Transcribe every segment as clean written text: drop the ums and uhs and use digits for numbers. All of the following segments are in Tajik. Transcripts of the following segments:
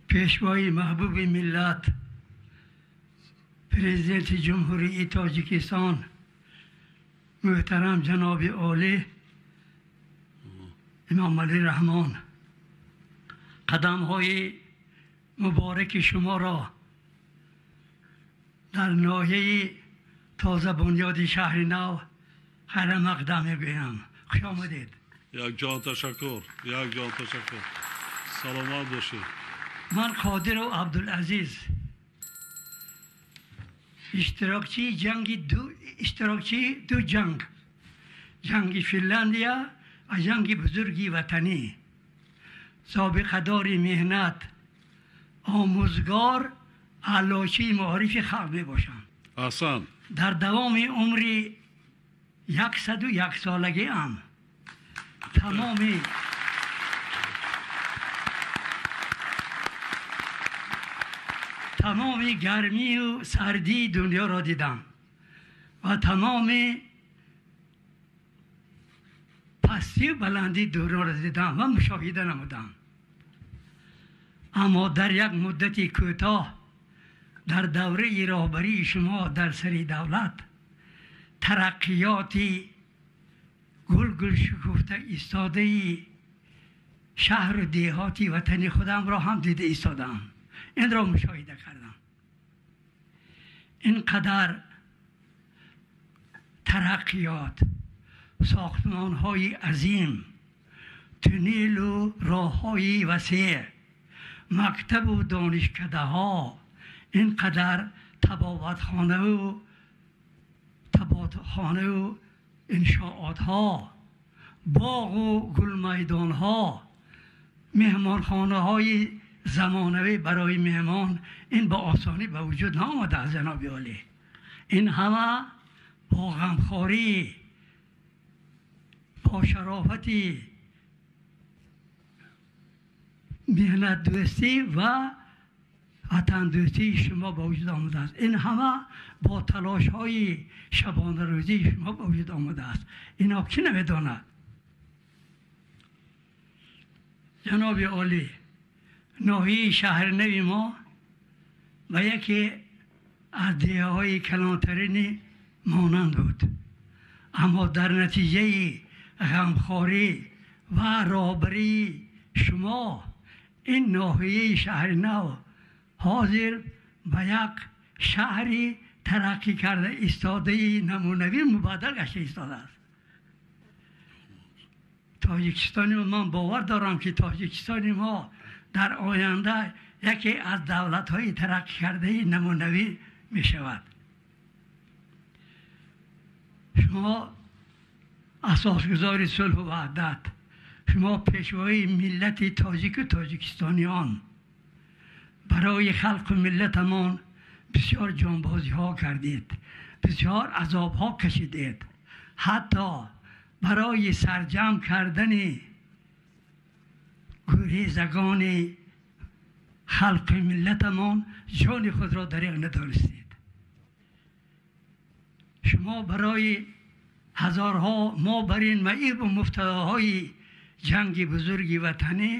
Пешвои маҳбуби миллат, Президенти Ҷумҳурии Тоҷикистон муҳтарам ҷаноби олӣ Эмомалӣ Раҳмон, қадамҳои мубораки шуморо дар ноҳияи тозабунёди шаҳри нав хайрмақдам мегӯям. Хуш омадед. Якҷон ташаккур, якҷон ташаккур. Саломат бошед. Ман Қодиров Абдулазиз, иштирокчии ду ҷанг, ҷанги Финляндия ва ҷанги бузурги ватанӣ, собиқадори меҳнат, омӯзгор, аълочии маорифи халқ мебошам. Аҳсан. Дар давоми умри 101-солагиам тамоми гармию сардии дунёро дидам ва тамоми пастию баландии дунёро дидам ва мушоҳида намудам. Аммо дар як муддати кӯтоҳ дар давраи роҳбарии шумо дар сари давлат тараққиёти гулгул шукуфта истодаи шаҳру деҳоти ватани худамро ҳам дида истодаам. Инро мушоҳида кардам. Ин қадар тараққиёт, сохтмонҳои азим, туннелу роҳҳои васеъ, мактабу донишкадаҳо, ин қадар табобатхонаву иншоотҳо, боғу гулмайдонҳо, меҳмонхонаҳои замонавӣ барои меҳмон, ин ба осонӣ ба вуҷуд наомадааст, ҷаноби олӣ. Ин ҳама бо ғамхорӣ, бо шарофати меҳнатдӯстӣ ва ватандӯстии шумо ба вуҷуд омадааст. Ин ҳама бо талошҳои шабонарӯзии шумо ба вуҷуд омадааст. Ино кӣ намедонад? Ҷаноби олӣ, ноҳияи шаҳрнави мо ба яке аз деҳаҳои калонтарини монанд буд, аммо дар натиҷаи ғамхорӣ ва роҳбарии шумо ин ноҳияи шаҳрнав ҳозир ба як шаҳри тараққӣ карда истодаи намунавӣ мубаддал гашта истодааст. Тоҷикистони ман бовар дорам, ки Тоҷикистони мо дар оянда яке аз давлатҳои тараққӣ кардаи намунавӣ мешавад. Шумо асосгузори сулҳу ваҳдат, шумо пешвои миллати тоҷику тоҷикистониён, барои халқу миллатамон бисёр ҷонбозиҳо кардед, бисёр азобҳо кашидед, ҳатто барои сарҷамъ кардани гурезагони халқи миллатамон ҷони худро дареғ надонистед. Шумо барои ҳазорҳо мо бар ин маибу муфтадоҳои ҷанги бузурги ватанӣ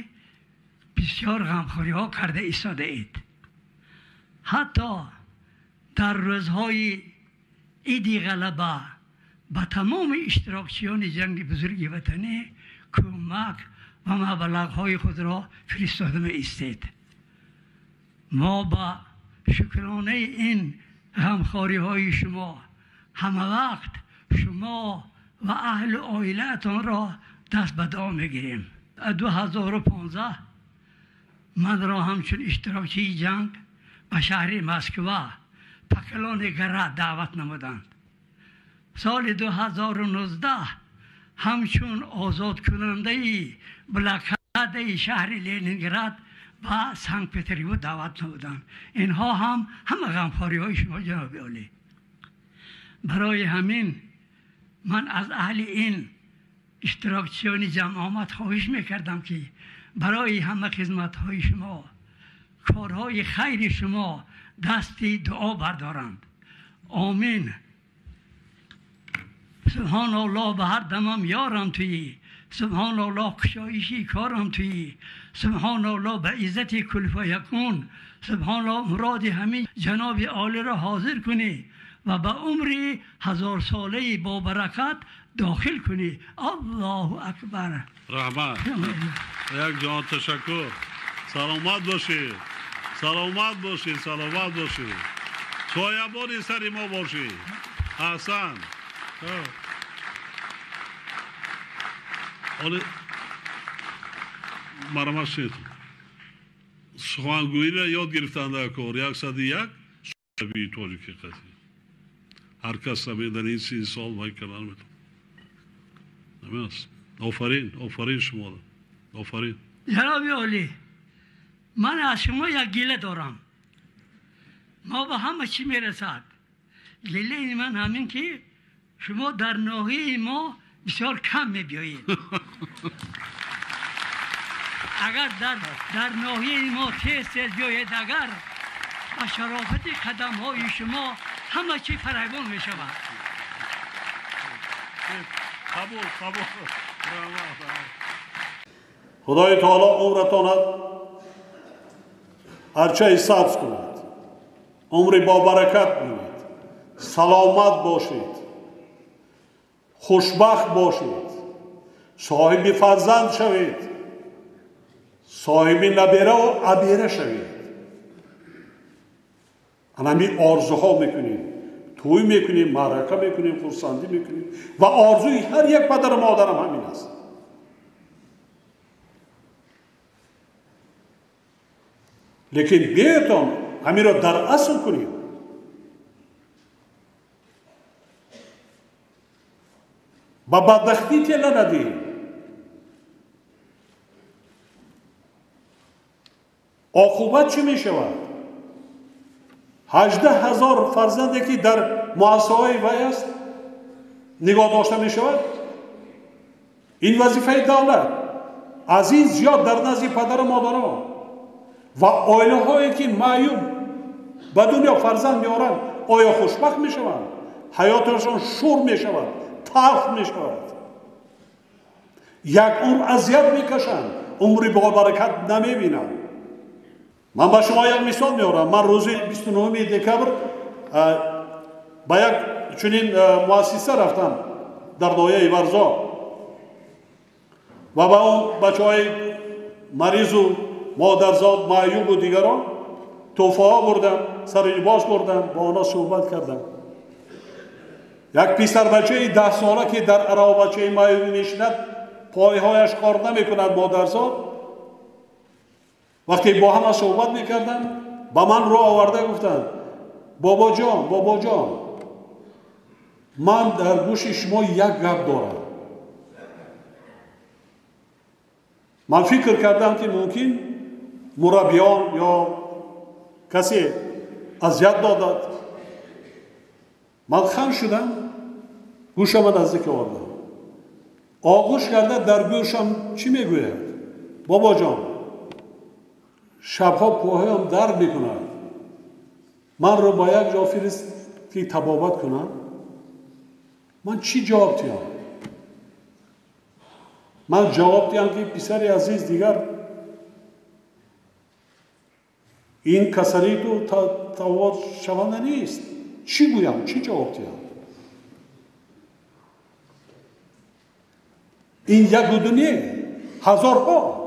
бисёр ғамхориҳо карда истодаед. Ҳатто дар рӯзҳои иди ғалаба ба тамоми иштирокчиёни ҷанги бузурги ватанӣ кӯмак ва маблағҳои худро фиристода меистед. Мо ба шукронаи ин ғамхориҳои шумо ҳама вақт шумо ва аҳлу оилаатонро даст ба дуо мегирем. 2015 манро ҳамчун иштирокчии ҷанг ба шаҳри Москва Поклони гора даъват намуданд. Соли 2019 ҳамчун озодкунандаи блокадаи шаҳри Ленинград ба Санкт Петербург даъват намуданд. Инҳо ҳам ҳама ғамхориҳои шумо, ҷаноби олӣ. Барои ҳамин ман аз аҳли ин иштирокчиёни ҷамъомад хоҳиш мекардам, ки барои ҳама хизматҳои шумо, корҳои хайри шумо дасти дуо бардоранд. Омин. Субҳоналлоҳ, ба ҳар дамам ёрам туӣ, سبحان الله کشایشی کارم تویی، سبحان الله به عزت کل فیکون، سبحان الله مراد همین جناب عالی را حاضر کنی و به عمری 1000 ساله با برکت داخل کنی. الله اکبر. رحمت. یک جان تشکر. سلامت باشید. سلامت باشید. سلامت باشید. سایبان سر ما باشید. احسن. حالا مرمت شد. سخنگویی را یاد گرفتن در کار 101 بی تاجیکی قضیه. هر کس در این 30 سال وای کردن میتونه. آفرین، آفرین شما را. آفرین. جناب عالی، من از شما یک گله دارم. ما به همه چی میرسد. گله من همین که شما در ناحیه ما بسیار کم میبیایید. اگر در ناحیه ما تیز تیز بیایید، اگر با شرافت قدم های شما همه چی فراوان می شود. قبول قبول. خدای تعالی عمرتان هرچه سبز کند، عمری با برکت بینید، سلامت باشید، خوشبخت باشید، صاحب فرزند شوید، صاحب نبیره و عبیره شوید. همی آرزوها میکنیم، توی میکنیم، معرکه میکنیم، خرسندی میکنیم و آرزوی هر یک پدر و مادرم همین است. لیکن بیایتان همین را در اصل کنیم. با بدبختی تله ندهیم. عاقبت چی میشود؟ 18,000 فرزندی که در مؤسسه‌های وی است نگاه داشته می شود. این وظیفه دولت از این زیاد در نزد پدر و مادران و عائله هایی که معیوب به دنیا فرزند میارند، آیا خوشبخت می شوند؟ حیاتشان شور می شود، تلخ می شود، یک عمر اذیت می کشند، عمری با برکت نمی بینند. من به شما یک مثال میارم. من روز 29 دکبر به یک چنین مؤسسه رفتم در ناحیه ورزا و به اون بچه های مریض و مادرزاد معیوب و دیگران تحفه ها بردم، سر لباس بردم، با آنها صحبت کردم. یک پسر بچه 10 ساله که در عرابچه معیوبی میشیند، پایهایش کار نمیکند، مادرزاد، وقتی با همه صحبت میکردم با من رو آورده گفتند بابا جان، بابا جان، من در گوش شما یک گپ دارم. من فکر کردم که ممکن مربیان یا کسی اذیت دادد. من خم شدم، گوشم نزدیک آوردم، آغوش کرده در گوشم چی میگوید؟ بابا جان، شبها پاهایم درد میکند، من رو با یک جا فرست که طبابت کنم. من چی جواب دیم؟ من جواب دیم که پسر عزیز، دیگر این کسری تو طبابت شونده نیست. چی گویم؟ چی جواب دیم؟ این یک و دو نه، هزارها،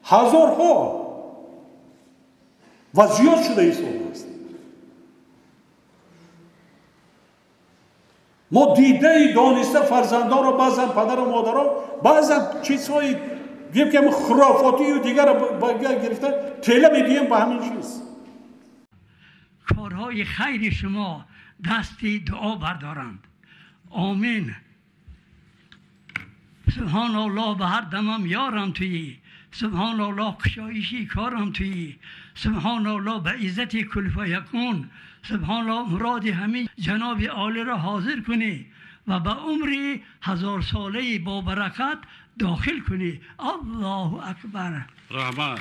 هزارها و زیاد شده ایستاده است. ما دیده ای دانسته فرزندان را، بعضا پدر و مادران، بعضا چیزهای گیم که خرافاتی و دیگر را گرفته تله میدیم به همین چیز. کارهای خیر شما دستی دعا بردارند. آمین. سبحان الله به هر دمم یارم تویی، سبحان الله کشایشی کارم تویی، سبحان الله به عزت کل فیکون، سبحان الله مراد همین جناب عالی را حاضر کنی و به عمری 1000 ساله با برکت داخل کنی. الله اکبر. رحمت.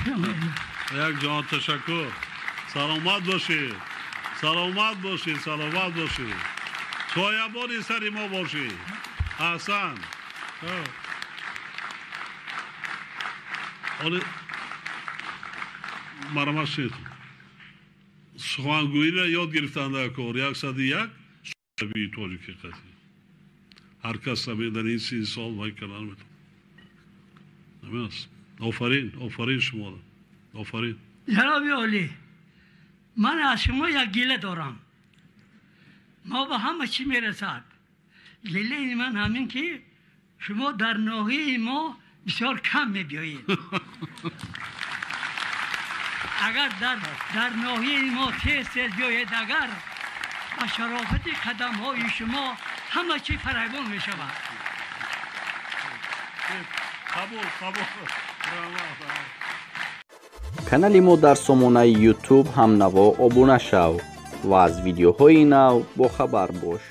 یک جان تشکر. سلامت باشید. سلامت باشید. سلامت باشید. سایبان سر ما باشید. احسن. Ҳоли марҳамат шед. Сухангӯиро ёд гирифтан дар кор 101 би тоҷики қатӣ. Ҳар кас дар ин 30 сол вай кардан метавонад. Ҳамин аст. Офарин, офарин шуморо. Офарин. Ҷаноби олӣ, ман аз шумо як гила дорам. Мо ба ҳама чӣ мерасад. Гилаи ман ҳамин ки шумо дар ноҳияи мо бисёр кам мебиёед. Агар дар ноҳияи мо тез тез биёед, агар ба шарофати қадамҳои шумо ҳама чӣ фарайбон мешавад. Қабул, қабул. Канали мо дар сомонаи YouTube ҳамнаво обуна шав ва аз видеоҳои нав бохабар бош.